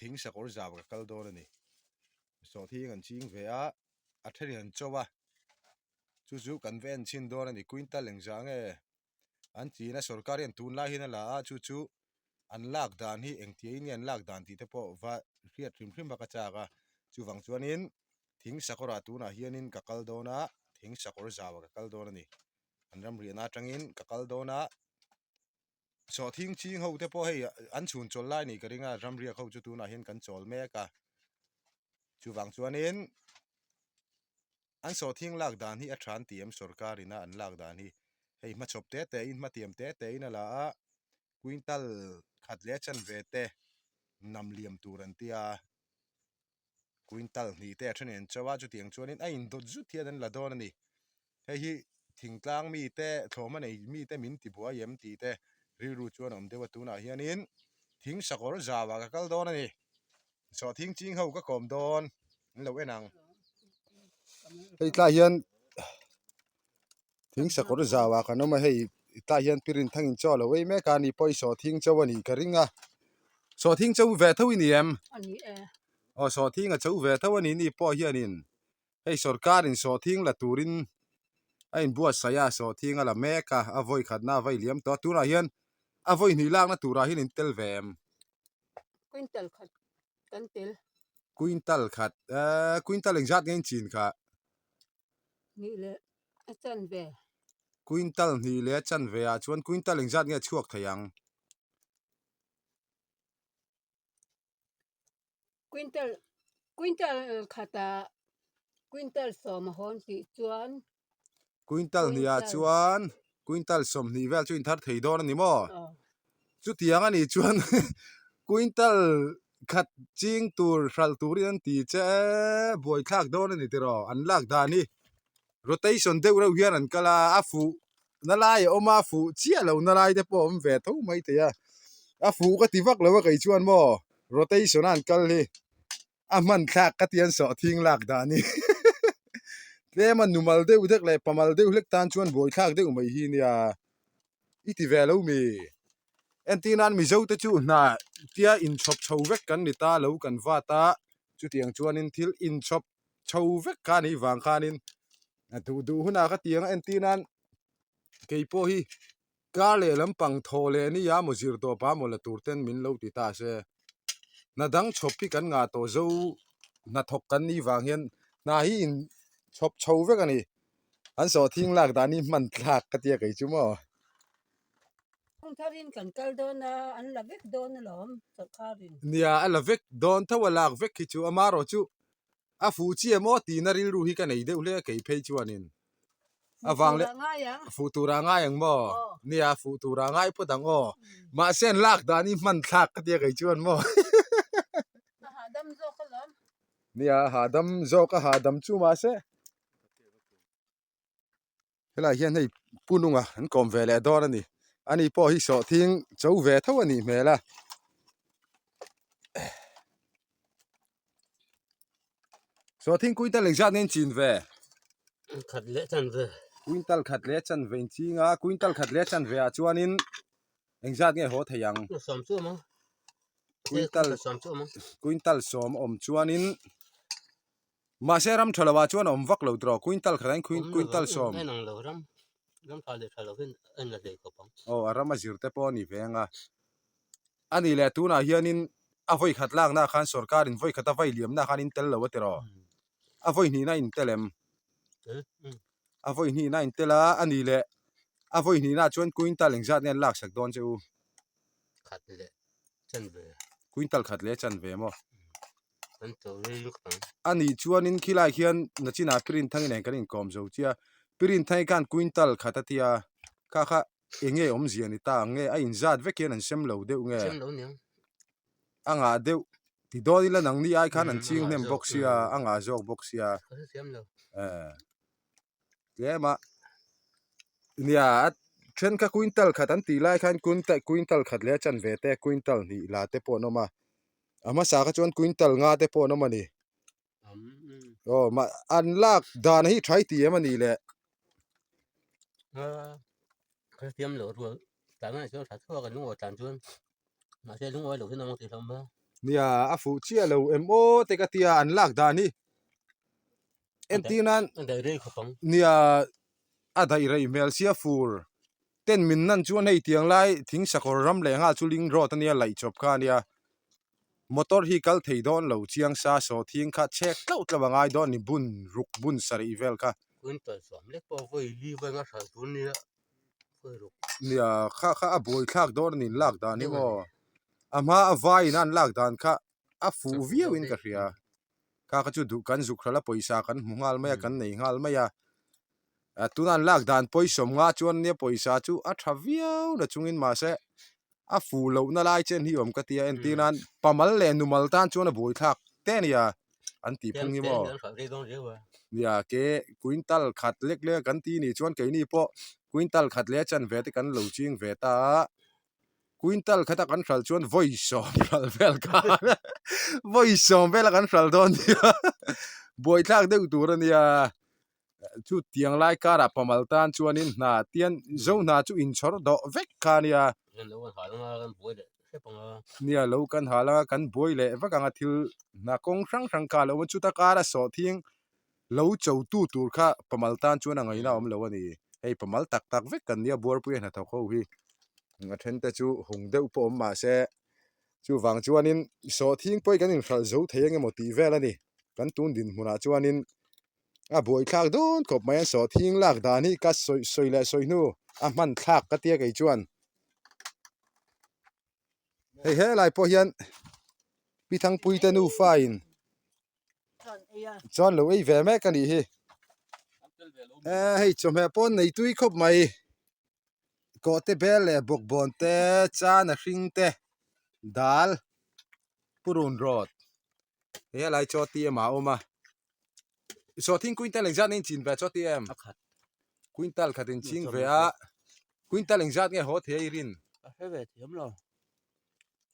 Thing sakawr zau ka kal dawn a ni. Sawhthing an ching ve a, a thenin an cho a, chu chu kan va en chhin dawn a ni. Quintal engzah nge an chin a, sorkar hian tunlai hian a la a, chu chu an lak dan hi engtiangin nge an lak dan tih te pawh va hriat hrim hrim a ka chak a. Chuvang chuanin thing sakawrah tunah hianin ka kal dawn a, thing sakawr zauah ka kal dawn a ni. An ramriahna atangin ka kal dawn a. Sawhthing ching ho te pawh hei an chhun chawl lai ni ka ring a ramriak ho chu tunah hian kan chawl mek a chuvang chuanin an sawhthing lak dan hi a tha an ti em sorkar ina an lak dan hi hei hmachhawp te te in hmatiam te te in a la a quintal khat leh chanve te nam liam tur an tia. Quintal hnih te a then in cho a chutiang chuanin a indawt zut hian an la dawn a ni. Hei hi thingtlang mite thlawhhma nei mite min ti buai em tih te rilru chuan a awm deuh a tunah hianin thing sakawr zauah ka kal dawn a ni. Sawhthing ching ho ka kawm dawn an lo en ang. Hei tlai hian thing sakawr zauah kan awm a hei tlai hian pirin thangin chaw a lo ei mek a ni pawh i sawhthing cho a nih ka ring a sawhthing cho ve tho i ni em? A ni e. Aw sawhthing a cho ve tho a ni ni pawh hianin hei sorkarin sawhthing la turin a inbuatsaih a sawhthing a la mek a a vawi khatna a vawi liam tawh a tunah hian a vawi hnih lakna turah hian in tel ve em? Quintal khat kan tel. Quintal khat eee quintal engzat nge in chin kha? Hnih leh a chanve. Quintal hnih leh a chanve ah chuan quintal engzat nge chhuak thei ang? Quintal quintal khatah quintal sawm a hawn tih chuan Quintal hnih ah chuan quintal 20 vel chu inthar thei dawn a ni maw? Chutiang a nih chuan quintal khat ching tur hralh turin an ti che e, buaithlak dawn a ni tiraw? An lak dan hi rotation deuh reuh hian an kal a, a fuh na lai a awm a, a fuh chiah lo na lai te pawh a awm ve tho mai thei a, a fuh ka ti vak lo a kei chuan maw rotation a an kal hi. a hman thlak ka ti an sawhthing lak dan hi tlem a numal deuh dek leh pamal deuh hlek tan chuan buai thlak deuh mai hi nia i ti ve lo mi entir nan mizo te chu hna tia inchhawp chho vek kan ni ta lo kan vat a chutiang chuanin thil inchhawp chho vek kha a nih vang khanin a duh duh hunah ka ti ang a entir nan keipawh hi. Kar leh lampang thaw leh nia maw zir tawp a maw la tur ten min lo ti ta se. Hna dang chhawp hi kan ngah tawh zo hnathawk kan nih vang hian hna hi in chhawp chho vek a ni. An sawhthing lak dan hi hman thlak ka tia kei chu maw. Kawng tharin kan kal dawn a, an la vek dawn alawm sawrkarin. Nia a la vek dawn tho a lak vek hi chu amarawh chu A fuh chiah maw tihna rilru hi ka nei deuh hle a kei phei chuanin avang leh fuh tura ngai ang maw nia fuh tura ngai phawt ang aw mahse an lak dan hi hman thlak ka tia kei chuan maw nia hahdam zawk a hahdam chu mahse Helai hian hei pu nunga an kawm ve leh dawn a ni. Ani pawh hi sawhthing cho ve tho a nih hmel a. Sawhthing quintal engzat nge in chin ve? Khat leh chan ve. Quintal khat leh chan ve in ching a, quintal khat leh chan ve ah chuanin engzat nge haw thei ang? Sawm chu awm ang. Quintal sawm chu awm ang. Quintal sawm awm chuanin Mahse ram tha lovah chuan a awm vak lo tawh, quintal khat hian quintal sawm. Awm lo ram, ram tha leh tha lo hian a inla hlei khawp ang. Aw a ram a zir te pawh a ni ve ang a. A nih leh tunah hianin a vawi khat lakna khan sorkarin vawi khat a vai liamna khan in tel lo a ti rawh. A vawi hnihna in tel em? Tel. A vawi hnihna in tel a, a nih leh a vawi hnihna chuan quintal engzat nge an laksak dawn che u? Khat leh chanve. Quintal khat leh chanve maw? An to rei lutuk ang. A nih chuanin khilai khian nachinah Pirinthang nen kan inkawm zo chiah. Pirinthang khan quintal khat a tia, kha kha eng nge awmzia ni ta ang nge? A inzat vek hian an sem lo deuh nge? Sem lo niang. A ngah deuh ti dawn ila nangni ai khan an ching hnem bawk sia, a ngah zawk bawk sia. Ka hrethiam lo. Eh. Tlem a nia a then kha quintal khat an tih lai khan quintal khat leh a chanve te quintal hnih la te pawh an awm a a hmasa kha chuan quintal nga te pawh an awm a ni aw mah an lak dan hi tha i ti em a nih le. Nia a fuh chiah lo em aw te ka tia an lak dan hi entir nan A daih rei khawp ang. Nia a daih rei hmel sia fur ten min nan chuan hei tiang lai thing sakawr ram leh nghal chu ling road ania laih chawp kha ania motor hi kal thei dawn lo chiang sa sawhthing kha chhek tlauh tlauh a ngai dawn a ni bun ruk bun sarih vel kha. Quintal sawm lek pawh vawi li vawi nga hral tur nia vawi ruk. Nia kha kha a buai thlak dawn a ni lak dan hi maw a hma a vaiin a an lak dan kha a fuh viau in ka hria kha kha chu duh kan zuk hral a pawisa kan hmu nghal mai a kan nei nghal mai a tuna an lak dan pawisa nga chuan nia pawisa chu a tha viau na chungin mahse a fuh lohna lai chen hi awm ka tia entir nan pamal leh numal tan chuan a buai thlak te a nia an tih phung hi maw nia ke quintal khat lek lek kan ti nih chuan keini pawh quintal khat leh a chanve te kan lo ching ve ta a quintal khata kan hral chuan vawi sawm hral vel khan vawi sawm vela kan hral dawn nia buai thlak deuh tur a nia chu tiang lai karah pamal tan chuanin hna tian zo hna chu inchhawr dawh vek kha a nia nia lo kan hal anga kan buai leh vek anga thil hna kawng hrang hrang kha a lo awm a chuta kara sawhthing lo cho tu tur kha pamal tan chuan a ngaihna a awm lo a ni hei pamal tak tak vek kan nia buarpuia hnathawk ho hi a then te chu hung deuh pawh awm mahse chuvang chuanin sawhthing pawh hi kan inhralh zo thei ang emaw tih vel a ni kan tun dinhmunah chuanin a buai thlak dawn khawp mai a sawhthing lak dan hi ka sawi sawi leh sawi hnu a hman thlak ka tia kei chuan hei helai pawh hian pi thangpui te nufa in chuan lo ei ve mek a nih hi eh hei chawhmeh pawh an nei tui khawp mai kawhte bel leh bawkbawn te chan a hring te dal purun rawt he helai chaw ti em a awm a sawhthing quintal engzat nge in chin ve chaw ti em quintal khat in ching ve a quintal engzat nge haw thei a i rin ka hre ve thiam lo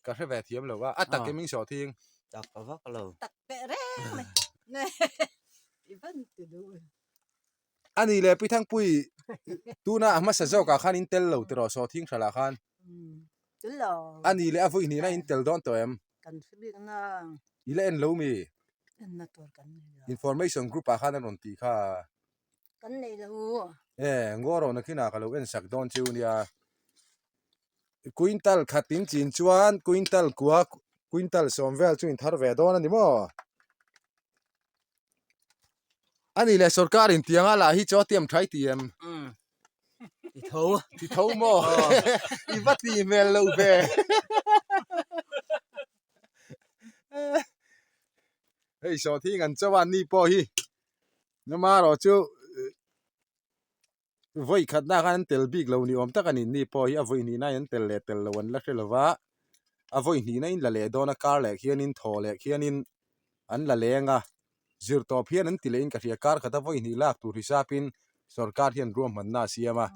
ka hre ve thiam lo a a tak em in sawhthing tak ka vak lo tak teh reng mai ne i van ti duh a ni leh Pithangpui tuna a hmasa zawkah khan in tel lo tiraw sawhthing hralah khan tel lo a ni leh a vawi hnihna in tel dawn tawh em kan hre bik na i la en lo mi en na tur kan nei lo information group ah khan a rawn tih kha kan nei lo e ngaw rawh nakinah ka lo en sak dawn cheu nia quintal khat in chin chuan quintal kua quintal sawm vel chu in thar ve dawn a ni maw A ni leh sorkar in tianga lah hi chaw tiam thai ti em? Ti tho. Ti tho maw? I va ti hmel lo ve. Hei sawhthing an chaw a ni pawh hi. Numa erawh chu vawi khatna khan an tel bik lo ni awm tak a ni ni pawh hi a vawi hnihna in an tel leh tel lo an la hre lo va a vawi hnihna in la leh dawn a kar leh khianin thaw leh khianin an la leng a zir tawp hian an ti leh in ka hria kar khata vawi hnih lak tur hisapin sorkar hian ruahmanna a siam a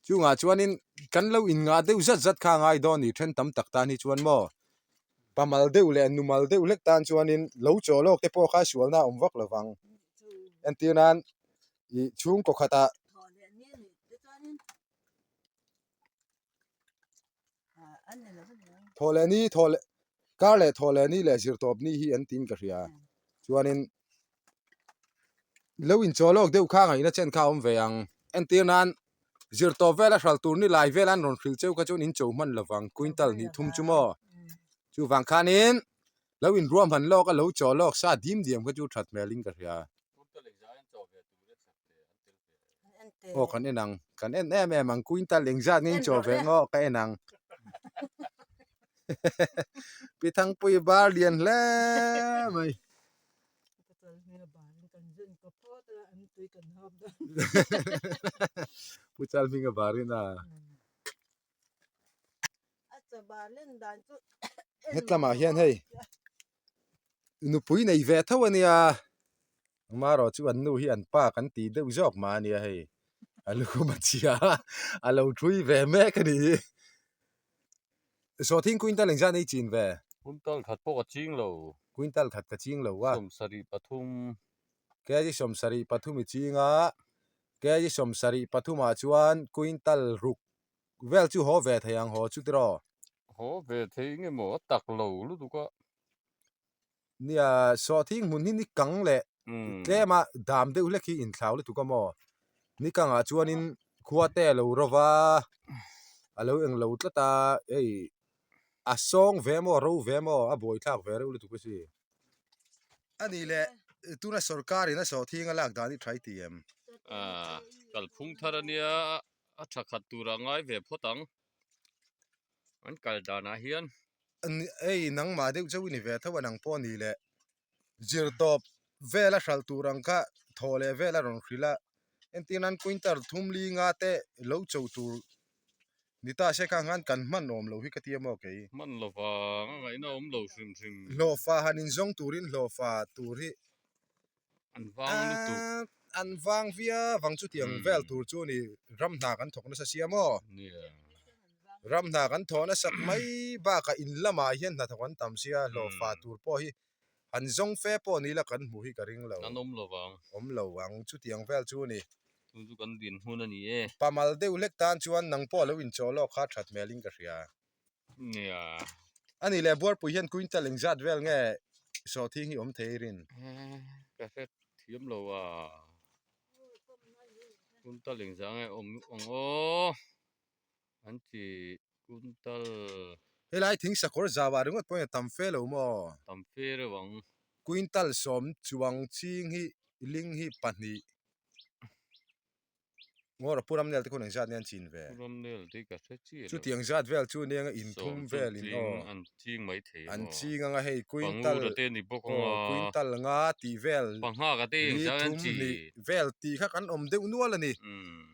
chungah chuanin kan lo inngah deuh zat zat kha a ngai dawn ni then tam tak tan hi chuan maw pamal deuh leh numal deuh hlek tan chuanin lo chaw lawk te pawh kha sualna a awm vak lo vang entir nan ih chhungkaw khatah thawh leh ni thawh leh kar leh thawh leh ni leh zirtawp ni hi an tiin ka hria chuanin lo inchaw lawk deuh kha ngaihna chen kha a awm ve ang entir nan zirtawp vela hral tur ni lai vel an rawn hrilh cheu kha chuan incho hman lovang quintal hnih thum chu maw chuvang khanin Lo in ruahman lawk a lo chaw lawk sa dim diam kha chu that hmel in ka hria. Aw kan en ang, kan en em em ang quintal engzat nge in chaw ve ngaw ka en ang. Pi Thangpui bar lian hle mai. Pu Chalhminga barin a. Hetlamah hian hei nupui nei ve tho a nia amaherawh chu an nu hi an pa kan tih deuh zawk mah a nia hei a lukhum a chhia a a lo thui ve mek a nih hi sawhthing quintal engzat nei chin ve quintal khat pawh ka ching lo quintal khat ka ching lo a 73 kg 73 i ching a kg 73 ah chuan quintal ruk Vel chu haw ve thei ang haw chu tiraw? Haw ve thei nge maw? A tak lo lutuk a. Nia, sawhthing hmun hi ni kang leh tlema dam deuh hlek hi inthlau lutuk a maw? Ni kangah chuanin khua te a lo ro va, a lo eng lo tlat a, hei a sawng ve maw, a ro ve maw, a buaithlak ve reuh lutuk a si. A nih leh, tuna sorkarin a sawhthing a lak dan hi tha i ti em? Kalphung thar a nia, a tha khat tura ngai ve phawt ang. An kal danah hian. Hei nangmah deuh chauh i ni ve tho a nang pawh a ni leh zir tawp vela hralh tur ang kha thaw leh vel a rawn hrilh a entir nan quintal thum li nga te lo cho tur ni ta se kha khan kan hman awm lo hi ka ti a maw kei. Hman lo vang a ngaihna awm lo hrim hrim. Hlawhfa han inzawng turin hlawhfa tur hi An vang lutuk. An vang viau ang chutiang vel tur chu ni ram hna kan thawk nasa sia maw? Ram hna kan thawh nasak mai bakah in lamah hian hnathawk an tam sia hlawhfa tur pawh hi an zawng fe pawh ni ila kan hmuh hi ka ring lo. An awm lo vang. Awm lo ang chutiang vel chu ni. Chu chu kan din hmun a ni e. Pamal deuh hlek tan chuan nang pawh lo inchawh lawk kha that hmelin ka hria. Nia. A nih leh Buarpui hian quintal engzat vel nge sawhthing hi awm thei rin? Ka hre thiam lo a. Quintal engzah nge awm ang aw? An ti quintal. Helai thing sakawr zauah ringawt pawhin a tam fe lo maw? Tam fe reuh ang. Quintal sawm chuang ching hi ling hi pahnih. Ngawr a pu Ramnel te khuan engzat nge an chin ve? Pu Ramnel te ka hre chiah lo. Chutiang zat vel chu nia in thum vel in aw. An ching mai thei emaw. An ching anga hei quintal Pangura te ni bawk anga. Aw quintal nga tih vel. Panghaka te engzat an chi. Li thum hnih vel tih kha kan awm deuh nual a ni.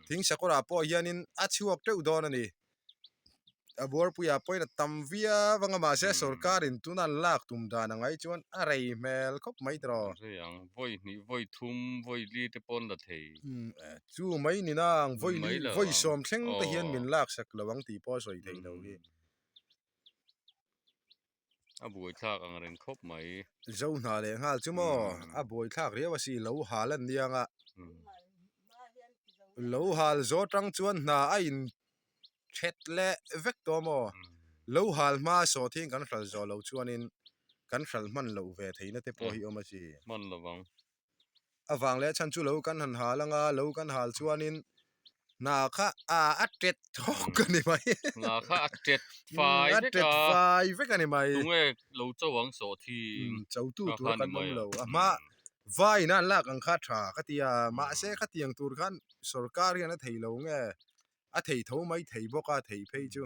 Thing sakawrah pawh hianin a chhuak teuh dawn a ni. A buarpuiah pawhin a tam viau anga mahse sorkarin tuna an lak tum dan ang ai chuan a rei hmel khawp mai tawh. A rei ang, vawi hnih, vawi thum, vawi li te pawh an la thei. Chu mai ni nang, vawi li, vawi sawm thleng te hian min lak sak lo ang tih pawh a sawi theih loh hi. A buaithlak ang reng khawp mai. Zo hna leh nghal chu maw a buaithlak riau a si lo hal an nia nga. Lo hal zawh tang chuan hna a in thet leh vek tawh maw. Lo hal hma sawhthing kan hral zawh loh chuanin kan hral hman loh ve theihna te pawh hi awm a si. Hman lovang. Avang leh chhan chu lo kan han hal anga lo kan hal chuanin hna kha a a tet thawk a ni mai. Hna kha a tet fai vek a. A tet fai vek a ni mai. Tunge lo cho ang sawhthing. Chotu tur kan awm lo. A hma vai in a an lak ang kha tha ka ti a mahse khatiang tur khan sorkar hian a thei lo nge a thei tho mai thei bawk a thei phei chu.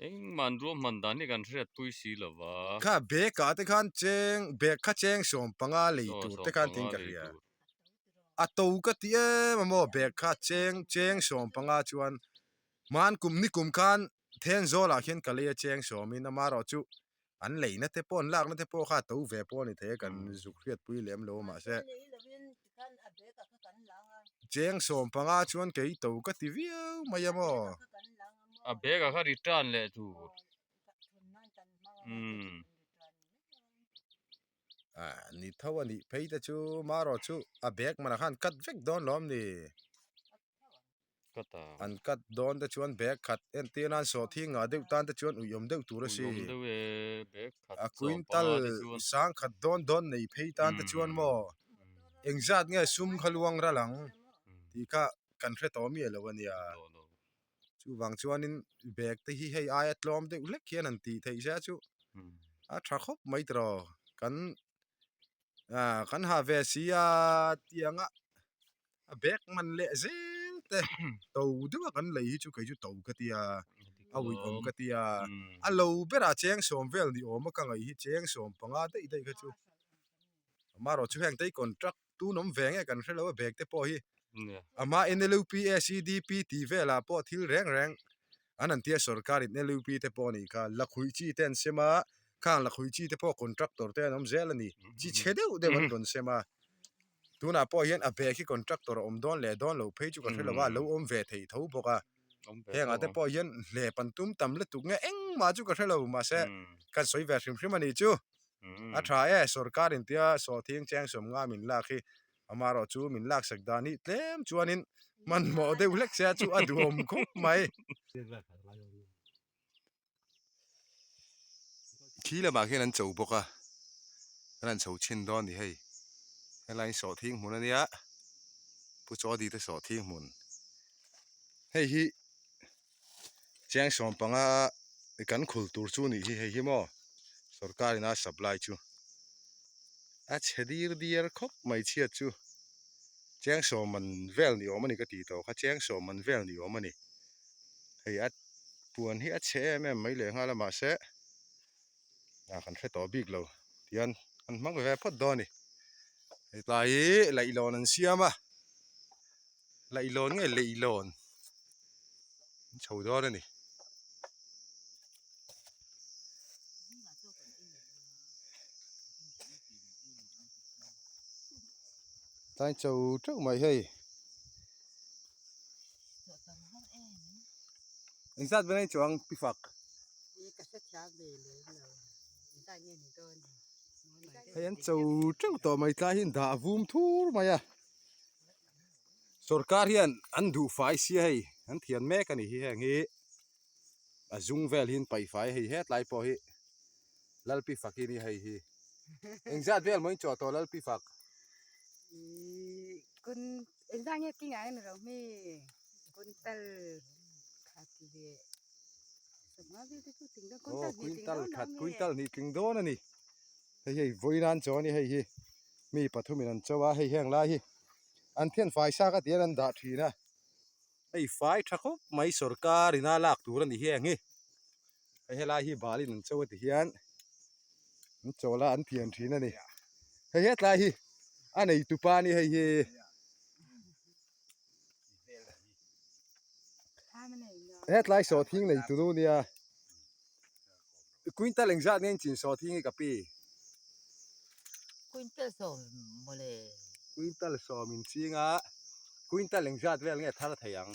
Engmah ruahman dan hi kan hriatpui si lo va. Kha bag ah te khan cheng bag kha cheng sawm panga lei tur te khan tin ka hria. A to ka ti em a maw bag kha cheng cheng sawm panga chuan hman kum ni kum khan Thenzawl ah khian ka lei a cheng sawm in amaherawhchu an leina te pawh an lakna te pawh kha a to ve pawh a ni thei a kan zuk hriatpui lem lo mahse cheng sawm panga chuan kei to ka ti viau mai a maw. A bag ah kha return leh tur umm. Ah ni tho a nih phei te chu marawh chu a bag manah khan cut vek dawn lawm ni. An cut dawn te chuan bag khat entir nan sawhthing ngah deuh tan te chuan uiawm deuh tur a si. A quintal sang khat dawn dawn nei phei tan te chuan maw engzat nge sum kha luang ral ang tih kha kan hre tawh miah lo a nia. Chuvang chuanin bag te hi hei aia tlawm deuh hlek hian an tih theih sia chu a tha khawp mai tiraw kan ah kan ha ve si a tianga a bag man leh zel te to deuh a kan lei hi chu kei chu to ka tia a ui awm ka tia a lo berah cheng sawm vel ni awm a ka ngaih hi cheng sawm panga daih daih kha chu amaherawh chu heng te hi contract tun awm ve nge kan hre lo a bag te pawh hi ama N_L_U_P A_C_D_P tih velah pawh thil reng reng an an tia sorkar in N_L_U_P te pawh a nih kha lakhuih chi te an sem a khang lakhuih chi te pawh contractor te an awm zel a ni chi chhe deuh deuh an rawn sem a tunah pawh hian a bag hi contractor a awm dawn leh dawn lo phei chu ka hre lo a lo awm ve thei tho bawk a hengah te pawh hian hlep an tum tam lutuk nge engmah chu ka hre lo mahse kan sawi ve hrim hrim a nih chu. A tha e, sorkar in tia sawhthing cheng sawm nga min lak hi amaherawh chu min lak sak dan hi tlem chuanin hmanhmawh deuh hlek sia chu a duhawm khawp mai. Khi lamah khian an cho bawk a. Kan han chho chhin dawn ni hei. Helai sawhthing hmun a nia. Pu Chawdi te sawhthing hmun. Hei hi chiang sawm panga kan khul tur chu nih hi hei hi maw sorkar in a supply chu a chhe dir diar khawp mai chhiat chu chiang sawm man vel ni awm a ni ka tih tawh kha chiang sawm man vel ni awm a ni hei a puan hi a chhe em em mai leh nghal a mahse a kan hre tawh bik lo tihian an hmang ve phawt dawn a ni hetlai hi leihlawn an siam a leihlawn nge leihlawn an chho dawn a ni. Tlai cho teuh mai hei engzat vel a chuang pi fak. Hei an cho teuh tawh mai tlai hi an dah vum thur mai a sorkar hian an duh fai sia hei an thian mek a ni hi heng hi a zung vel hi an paih fai a hei hetlai pawh hi Lalpi fak hi a ni hei hi engzat vel maw in chawh tawh Lalpi fak. Engzat nge ki ngai a ni lo mi quintal khat leh sawmnga vel te chu tling dawn aw quintal khat quintal hnih tling dawn a ni hei hei vawiin an chaw a ni hei hi mi pathumin an cho a hei heng lai hi an thian fai sa ka ti hian an dah thin a hei fai tha khawp mai sorkar ina lak tur a ni heng hi hei helai hi balin an cho a ti hian an chawl a an thian thin a ni hei hetlai hi a nei tupa a ni hei hi hetlai sawhthing nei tunu nia quintal engzat nge in chin sawhthing hi ka pi quintal sawm mawle quintal sawm in ching a quintal engzat vel nge thar thei ang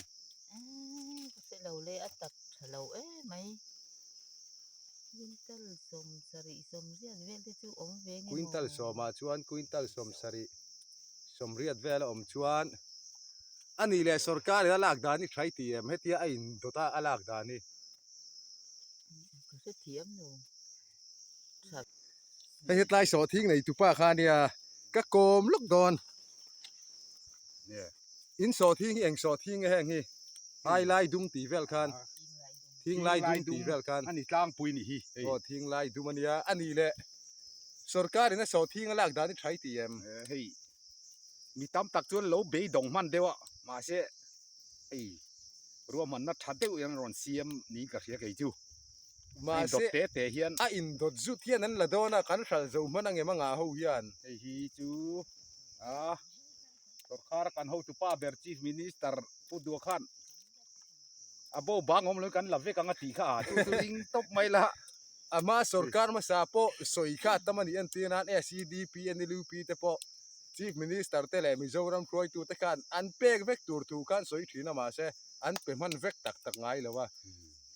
ka hre lo le a tak tha lo emai Quintal 70 sawmriat vel te chu awm ve nge maw? Quintal sawmah chuan quintal 70 sawmriat vel a awm chuan a nih leh sorkar in a lak dan hi hrai ti em hetia a in dawt a a lak dan hi. Ka hrethiam lo. Tha. Hei hetlai sawhthing nei tupa kha ania ka kawm lawk dawn. In sawhthing hi eng sawhthing nge heng hi ai lai dum tih vel khan. Thinglai dum tih vel khan. Ani tlangpui ni hi. Aw thinglai dum ania. Ani le sorkar in a sawh thing a lak dan hi tha i ti em? Hei mi tam tak chuan lo beidawng hman deuh a mahse hei ruahmanna tha deuh hian rawn siam niin ka hria kei chu. Mahse dawt te te hian a in dawt zut hian an la dawn a kan hral zo hman angem a ngah ho hian. Hei hi chu a sorkar a kan hotupa ber Chief Minister Pu Dua khan a bo bang awm lo kan la vek ang a tih kha a chu chu ring tawp mai la. Ama sorkar hmasa pawh sawi kha tam a nih entir nan SEDP, NLUP te pawh Chief Minister te leh Mizoram hruaitu te khan an pek vek tur thu khan sawi thin a mahse an pe hman vek tak tak ngai lo a.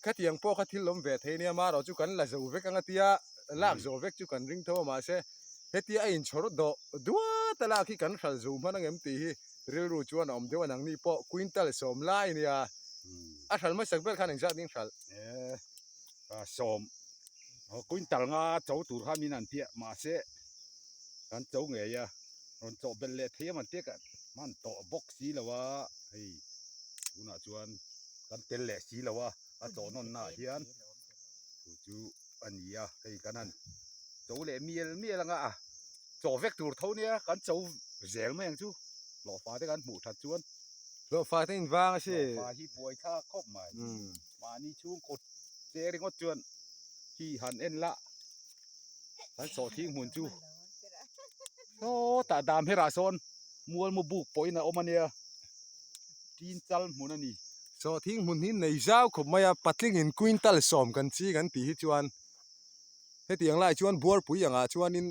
Khatiang pawh kha thil awm ve thei nia marawh chu kan la zo vek ang a tia lak zawh vek chu kan ring tho a mahse hetia a inchhawr dawh duat a lak hi kan hral zo hman angem tih hi rilru chuan a awm deuh a nangni pawh quintal sawm lai nia a hral hmasak ber khan engzat ning hral sawm quintal nga cho tur kha min an tia mahse kan cho ngei a rawn chawh belh leh thei ang an tia ka hman tawh bawk si lo a hei tunah chuan kan tel leh si lo a a chawh nawn naah hian chu chu a ni a hei kan han cho leh mial mial anga a chaw vek tur tho nia kan cho zel mai ang chu hlawhfa te kan hmuh that chuan hlawhfa te in vang a si hlawhfa hi buai thlak khawp mai mahni chhungkaw che ringawt chuan hi han en la kan sawhthing hmun chu sawtah dam herah sawn mualmu buk pawhin a awm a nia tin chal hmun a ni. Sawhthing hmun hi nei zau khawp mai a patlingin quintal sawm kan ching an tih hi chuan hetiang lai chuan buarpui angah chuanin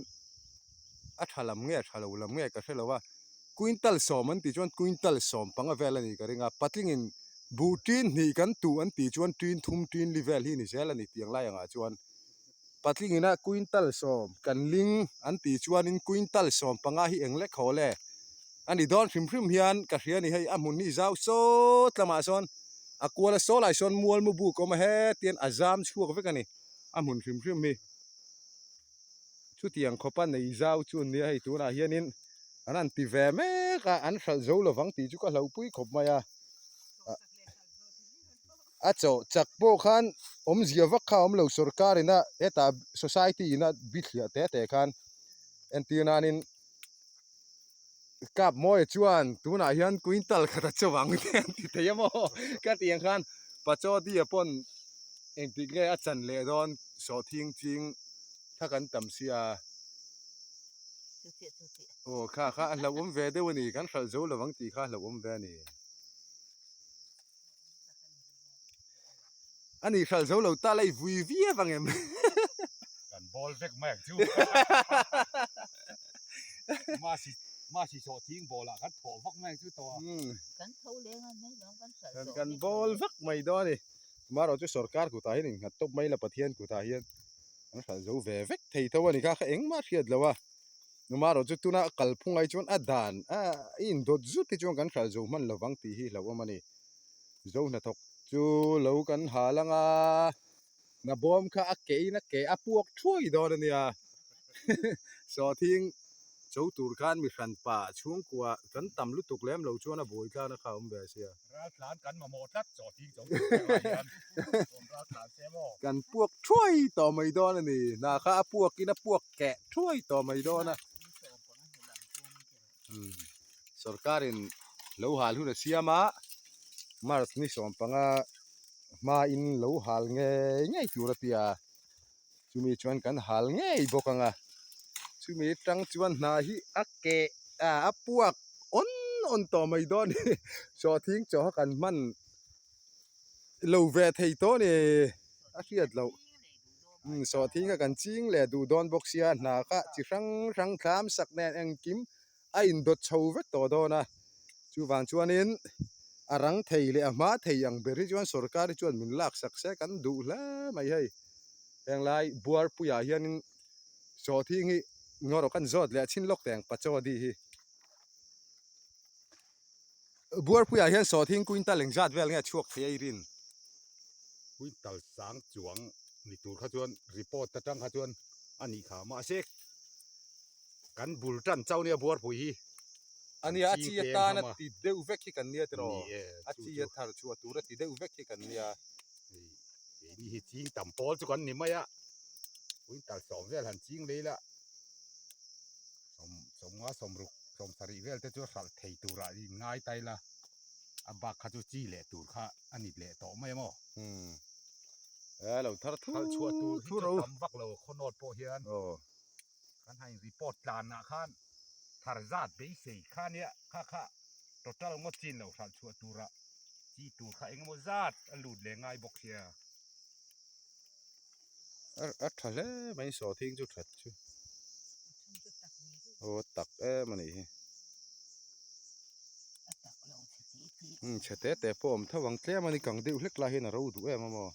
a tha lam nge a tha lo lam nge ka hre lo a quintal sawm an tih chuan quintal sawm panga vel a nih ka ring a patlingin buh tin hnih kan tuh an tih chuan tin thum tin li vel hi ni zel a ni tiang lai angah chuan patlingin a quintal sawm kan ling an tih chuanin quintal sawm panga hi eng lek haw le a ni dawn hrim hrim hian ka hria a ni hei a hmun hi zau sawt lamah sawn a kual a saw lai sawn mual mu buk a awm a hetian a zam chhuak vek a ni a hmun hrim hrim hi. Chutiang khawpa nei zau chu an nia hei tunah hianin an han ti ve mek a, an hralh zo lovang tih chu ka hlauhpui khawp mai a. A chawh chak pawh khan awmzia vak kha a awm lo sorkar ina hetah society ina bithliah te te khan entir nanin Kap Mawia chuan tunah hian quintal khat a chaw ang te an ti thei a maw ka tih ang khan Pachawdia pawn engtik nge a chan leh dawn sawhthing ching kha kan tam sia. Aw kha kha a hlauhawm ve deuh a ni kan hralh zo lovang tih kha a hlauhawm ve a ni. A ni hralh zo lo ta lei vui viau ang em. Kan bawl vek mai ang chu. Masi masi sawh thing bawl ah kan thawh vak mai ang chu tawh a. Kan tho leng a mai lawng kan hralh zawh Kan bawl vak mai dawn a ni. Marawh chu sorkar kutah hian innghat tawp mai la Pathian kutah hian an hralh zo ve vek thei tho a ni kha kha engmah hriat lo a. Marawh chu tuna kalphung ai chuan a dan a indawt zut hi chuan kan hralh zo hman lovang tih hi hlauhawm a ni. Zo hnathawk chu lo kan hal ang a, hna bawm kha a ke in a ke a puak thuai dawn a nia. Sawhthing cho tur khan mi hran pa chhungkua kan tam lutuk lem lo chuan a buai tlan a kha awm ve sia. Raltlan kan mamawh tlat sawhthing cho tur kha hian rawn raltlan se maw? Kan puak thuai tawh mai dawn a ni. Hna kha a puak in a puak keh thuai tawh mai dawn a. Sorkarin lo hal hun a siam a, March ni 15 hmain lo hal ngei ngei tur a ti a, chumi chuan kan hal ngei bawk ang a, chumi atang chuan hna hi a keh a a puak awn awn tawh mai dawn a ni, sawhthing chaw kha kan hman lo ve thei tawh a ni a hriat loh. Sawhthing kha kan ching leh duh dawn bawk sia hna kha chi hrang hrang thlam sak nen engkim a indawt chho vek tawh dawn a, chuvang chuanin a rang thei leh a hma thei ang ber hi chuan sorkar hi chuan min lak sak se kan duh hle mai hei. Henglai Buarpuiah hianin sawhthing hi ngaw kan zawt leh chin lawk teng Pachawdi hi. Buarpuiah hian sawhthing quintal engzat vel nge chhuak thei a i rin? Quintal sang chuang ni tur kha chuan report atang kha chuan a nih kha mahse kan bul tan chauh nia Buarpui hi. A nia a chi atan a ti deuh vek hi kan nia tiraw? A chi a thar chhuah tur a ti deuh vek hi kan nia. Keini hi ching tam pawl chu kan ni mai a, quintal 10 vel han ching lei la. Sawmnga sawmruk sawmsarih vel te chu hralh thei turah in ngai ta ila a bak kha chu chi leh tur kha a ni leh tawh mai a maw. Umm e lo thar thu Hralh chhuah tur hi chu tam vak lo khawnawt pawh hian kan han report tlanah khan thar zat beisei kha nia kha kha total ngawt chin lo hralh chhuah turah chi tur kha engemaw zat a lut leh ngai bawk sia. A tha hle mai sawhthing chu that chu aw tak em a nih hi chhe te te pawh a awm tho ang tlem a ni kang deuh hlek lai hian a ro duh em a maw.